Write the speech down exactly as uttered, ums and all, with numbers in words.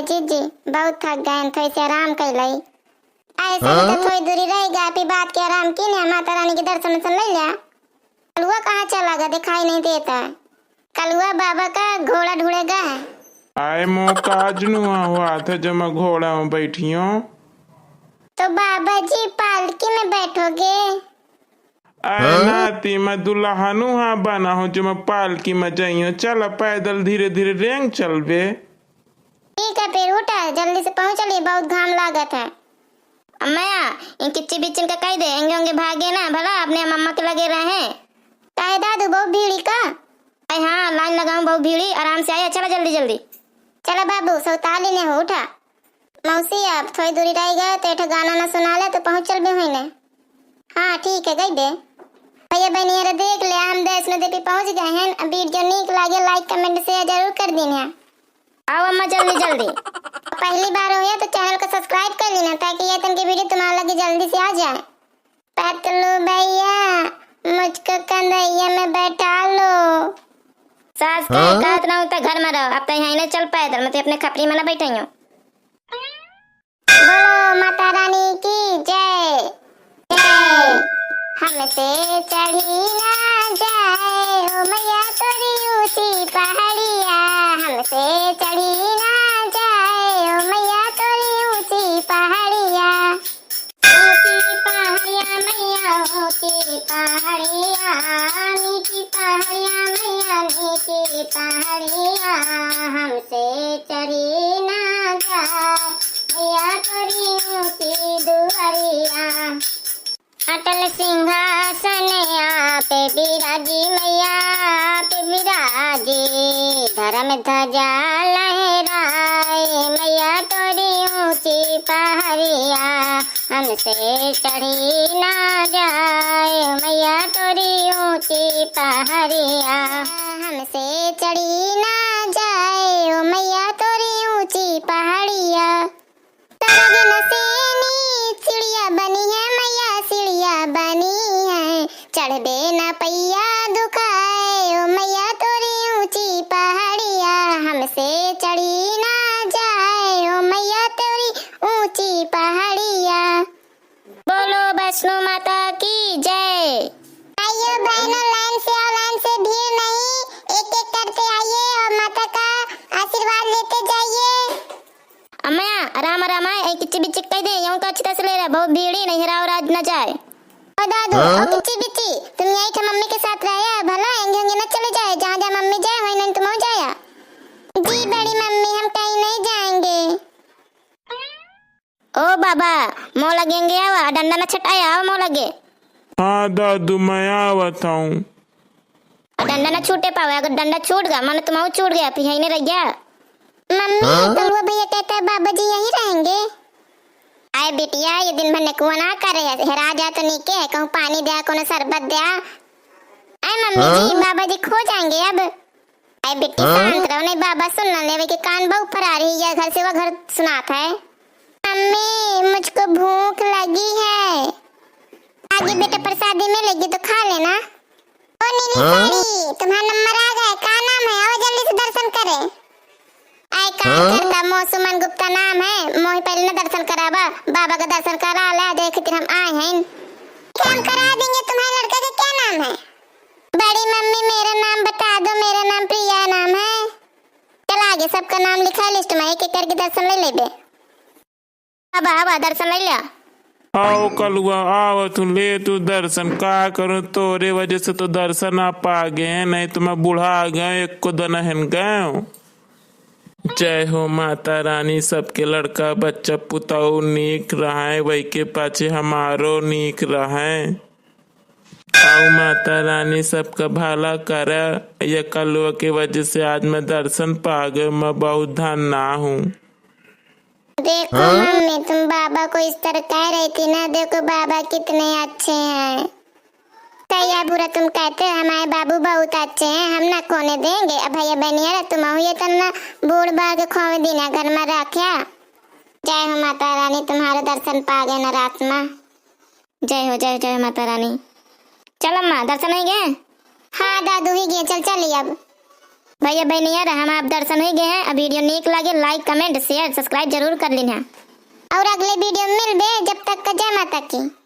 जीजी, बहुत थक गए हैं, थोड़ी सी आराम कर लाई। ऐसे भी तो हाँ? थोड़ी दूरी रह गया, फिर बात के आराम की ने, माता रानी के दर्शन वर्शन ले लिया। कलुआ कहाँ चला गया, दिखाई नहीं देता है। कलुआ बाबा का घोड़ा ढूंढेगा। आए मो काज नुआ हुआ था, जब मैं घोड़ा में बैठी हूँ। तो बाबा जी पालकी में बैठोगे? आए हाँ? नाती, मैं दुल्हनु हाँ बना हूँ, जो मैं पालकी में जाई हूँ। चला पैदल धीरे धीरे रेंग चलबे। ठीक है, फिर उठा, जल्दी से पहुँच चली, बहुत घाम लागत है। अम्मया, इन किच्ची बिच्चिन का कह दे, एंगे ओंगे भागे ना, भला अपने मम्मा के लगे रहे। काहे दादू, बहुत भीड़ी का? अरे हाँ, लाइन लगाऊं, बहुत भीड़ी, आराम से आया, चला जल्दी जल्दी। चला बाबू, सौताली ने हो, उठा। मौसी, अब थोड़ी दूरी रह गए, तो एक ठो गाना ना सुना ले, तो पहुँच चलबे होई ने। हाँ, ठीक है, गई दे। भैया बहनी, अरे देख ले, हम वैष्णो देवी पहुँच गए हैं। अब वीडियो नीक लागे, like, comment, share जरूर कर दीन है। आओ अम्मा, जल्दी जल्दी। पहली बार हो या तो channel को subscribe कर लेना, ताकि ये तन की वीडियो तुम्हारे लगे जल्दी से आ जाए। पतलू भैया, मुझको कंधैया में बैठा लो। सास के हाँ? कहत रहूं तो घर में रहो, अब तो यहाँ ना चल पैदल, मैं तो अपने खपरी में ना बैठई हूँ। बोलो माता रानी की जय। जय। हमसे चढ़ी ना जाए ओ मैया तोरी ऊंची पहाड़िया, हमसे चढ़ी ना जाए ओ मैया तोरी ऊंची पहाड़िया। ऊंची पहाड़िया मैया, ऊंची पहाड़िया, नीची पहाड़िया मैया, नीची पहाड़िया, हमसे चढ़ी ना जाए मैया तोरी ऊंची दुआरिया। अटल सिंहासन आप बिराजी मैया, आप बिराजी, धर्म ध्वजा लहराए मैया तोरी ऊंची पहाड़िया, हमसे चढ़ी ना जाए मैया तोरी ऊंची पहाड़िया, हमसे चढ़ी ना जाए ओ मैया तोरी ऊंची पहाड़िया। सरगन से नीच चिड़िया बनी है मैया, चिड़िया बनी है, चढ़बे ना पैया दुखाए ओ मैया तोरी ऊंची पहाड़िया, हमसे चढ़ी ना जाए ओ मैया तोरी ऊंची पहाड़िया। बोलो वैष्णो माता की जय। आइयो बहनों, लाइन से आओ, लाइन से, भीड़ नहीं, एक एक करते आइए और माता का आशीर्वाद लेते जाइए। अम्मया, आराम आराम आए, ऐ किच्ची बिच्ची कह दे, यूं का अच्छी तरह से ले रहा, बहुत भीड़ ही नहीं, हेराव राज न जाए। ओ दादू, हाँ? ओ किच्ची बिच्ची, तुम यही ठे मम्मी के साथ रहे, भला एंगे ओंगे न चले जाए, जहाँ जहाँ मम्मी जाए, वहीं नहीं तुम हो जाया। जी बड़ी मम्मी, हम कहीं नहीं जाएंगे। ओ बाबा, मो लगेंगे आवा, डंडा न छटाया, आवा मो लगे। हाँ दादू, मैं आवत हूँ। डंडा न छूटे पावे, अगर डंडा छूट गया, माने तुम्हारा छूट गया, फिर यहीं रह गया। मम्मी, हाँ? कलुआ भैया कहता है बाबा जी यहीं रहेंगे। आए बिटिया, ये दिन भर नेकुआ ना करे, हेरा जा तो नीके, कहूँ पानी द्या, कोनो शरबत द्या। आए मम्मी हाँ? जी, बाबा जी खो जाएंगे अब। आए बिट्टी हाँ? शांत रहो, नहीं बाबा सुन ना लेवे के कान बहु फरा रही है, घर से वो घर सुनात है। मम्मी, मुझको भूख लगी है। आगे बेटा प्रसादी मिलेगी तो खा लेना। ओ नीली हाँ? साड़ी, तुम्हारा नंबर आ गया, का नाम है? आओ जल्दी से दर्शन करे। आए का हाँ? करता, मो सुमन गुप्ता नाम है, मोही पहले न दर्शन करावा, बाबा का दर्शन करा ले, देख फिर हम आए हैं। हम करा देंगे, तुम्हारे लड़का का क्या नाम है? बड़ी मम्मी, मेरा नाम बता दो, मेरा नाम प्रिया नाम है। चल आगे सबका नाम लिखा लिस्ट में, एक एक करके दर्शन ले लेबे। अब आवा, दर्शन ले लिया। आओ कलुआ, आओ तू ले तू दर्शन, का करूं, तोरे वजह से तो दर्शन आ पा गए हैं, नहीं तो मैं बुढ़ा गए, एक को दना हेन गए। जय हो माता रानी, सबके लड़का बच्चा पुताऊ नीक रहे, वही के पाछे हमारो नीक रहे। आओ माता रानी सबका भला करा, ये कलुआ के वजह से आज मैं दर्शन पा गए, मैं बहुत धन्ना हूँ। देखो हाँ? मम्मी, तुम बाबा को इस तरह कह रही थी ना, देखो बाबा कितने अच्छे हैं। सही या बुरा तुम कहते हो, हमारे बाबू बहुत अच्छे हैं, हम ना खोने देंगे। अब भैया बहनिया रे, तुम हुए तन ना बूढ़ बार के खोवे दीना घर में रख्या। जय हो माता रानी, तुम्हारे दर्शन पा गए ना रात में। जय हो, जय हो, जय हो माता रानी। चल अम्मा, दर्शन हो गए? हाँ दादू, ही गए, चल चली अब। भैया बहिनिया, हमार दर्शन हुई गए हैं। अब video नीक लागे, like, comment, share, subscribe जरूर कर लीन है। और अगले video में मिलबे, जब तक का जय माता की।